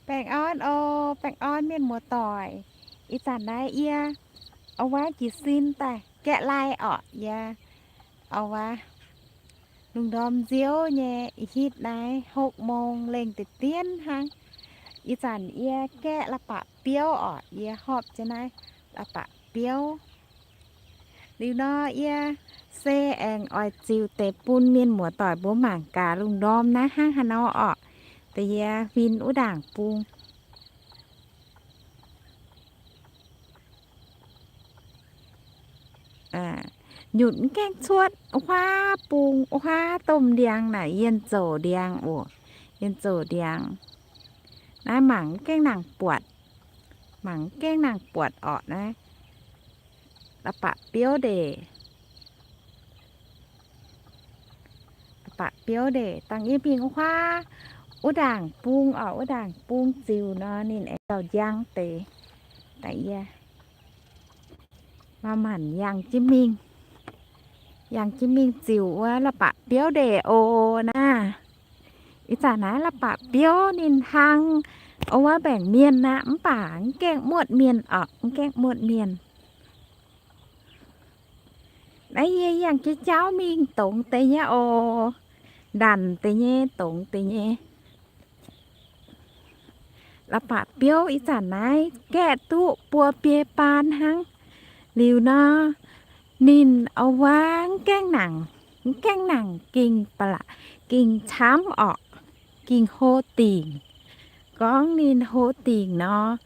Baengh orn oc, baengh orn mienh muoz-doic. Ih zanc naaiv yie, o, wuov jiez sin daaih gaeqv lai orqc. Yie, o, wuov lungh ndorm nziouv nyei, ih hitv naaiv hopv mong lengh deix dien hnangv. Ih zanc yie gaeqv la'bapc biouv orqc. Yie horpc jienv naaiv la'bapc biouv. Liuz nor, yie se aengx oix ziux deix bun mienh muoz-doic mbuo mangc gaax lungh ndorm naaiv hnangv haaix nor orqc. Da'yie huin wuov ndaangc bung nyutc mv gaengh cuotv, wuov huaav bung, wuov huaav domh ndiangx naaic yienh zouc ndiangx oc. Yienh zouc ndiangx. Naaiv mangc mv gaengh nangc buatc. Mangc mv gaengh nangc buatc orqc naaiv. La'bapc biouv ndeic. La'bapc biouv ndeic. Dangh yie mingh wuov huaav, wuov ndaangc bung orqc, wuov ndaangc bung ziux nor ninh aengx gauh njang deix. Da'yie maaih maanc yangh jienv mingh, yangh jienv mingh ziux wuov la'bapc biouv ndeic oc naaiv. Ih zanc naaiv la'bapc biouv ninh hlang, o, wuov mbaengc mienh aqv, mv baac mv gaengh muotv mienh orqc, mv gaengh muotv mienh. Naaiv yie yangh jienv jauv mingh dongz deix nyei oc. Ndanc deix nyei, dongz deix nyei. La'bapc biouv ih zanc naaiv gaeqv duqv buo biei baan hnangv. Liuz nor, ninh o wuov mv gaengh nangc, mv gaengh nangc gengh ba'laqc, gengh camv orqc, gengh hlo dingc. Gorngv ninh hlo dingc nor,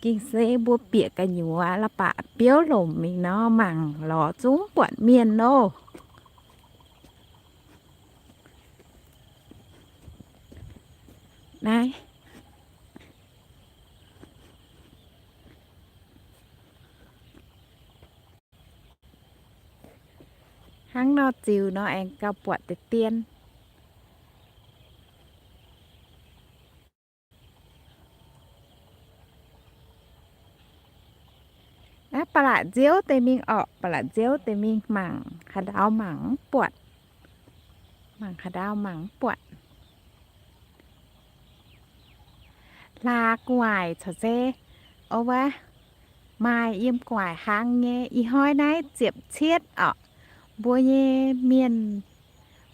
gengh se mbuo bieqc gu'nyuoz la'bapc biouv lomc mingh nor, mangc lorz zungv buatc mienh oc. Naaiv hnangv nor ziux nor aengx gauh buatc deix dien. Naaiv ba'laqc nziouv deix mingh orqc, ba'laqc nziouv deix mingh mangc haaix ndau mangc mv buatc. Mangc haaix ndau mangc mv buatc. Hlaax gu'nguaaic corc se, o wuov, maaih yiem gu'nguaaic hlang nyei. Ih hnoi naaiv ziepc cietv orqc. Mbuo nyei mienh,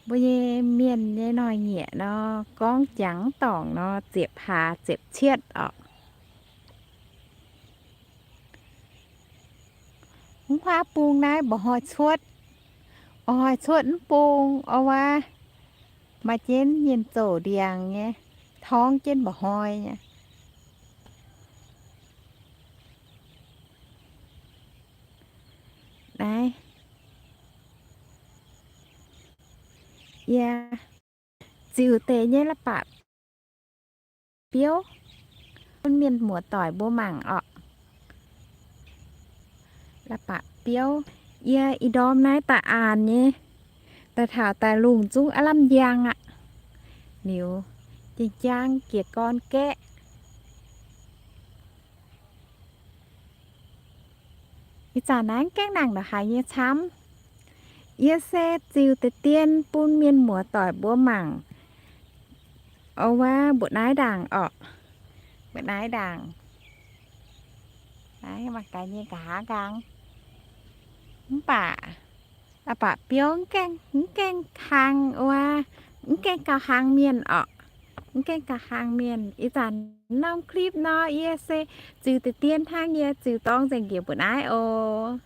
mbuo nyei mienh nyei noic nyieqc nor, gorngv jangx dorngc nor, ziepc hlaax ziepc cietv orqc. Mv huaav bung naaiv mba'hnoi cuotv, mba'hnoi cuotv mv bung, o wuov, maaih jienv yienh zouc ndiangx nyei, torngv jienv mba'hnoi nyei. Naaiv yie ziux deix nyei la'bapc biouv bun mienh muoz-doic mbuo mangc orqc. La'bapc biouv, yie ih ndorm naaiv daaih aanx nyei, daaih taux daaih lungh zungv aav lamh njang aqv. Liuz, jing-jang jiez gorn gaeqv. Ih zanc naaiv gaengh nangc ndongc haaix nyei camv. Yie se ziux deix dien bun mienh muoz-doic mbuo mangc. O wuov, mbu'naaiv ndaangc orqc. Mbu'naaiv ndaangc. Naaiv mangc gaax nyei nqa'haav nqaang. Mv baac, aa, baac biouv mv gaengh, mv gaengh hlang wuov, mv gaengh gauh hlang mienh orqc. Mv gaengh gauh hlang mienh. Ih zanc norm clip nor, yie se ziux deix dien hnangv, yie ziux dorng nzengc njiec mbu'naaiv oc.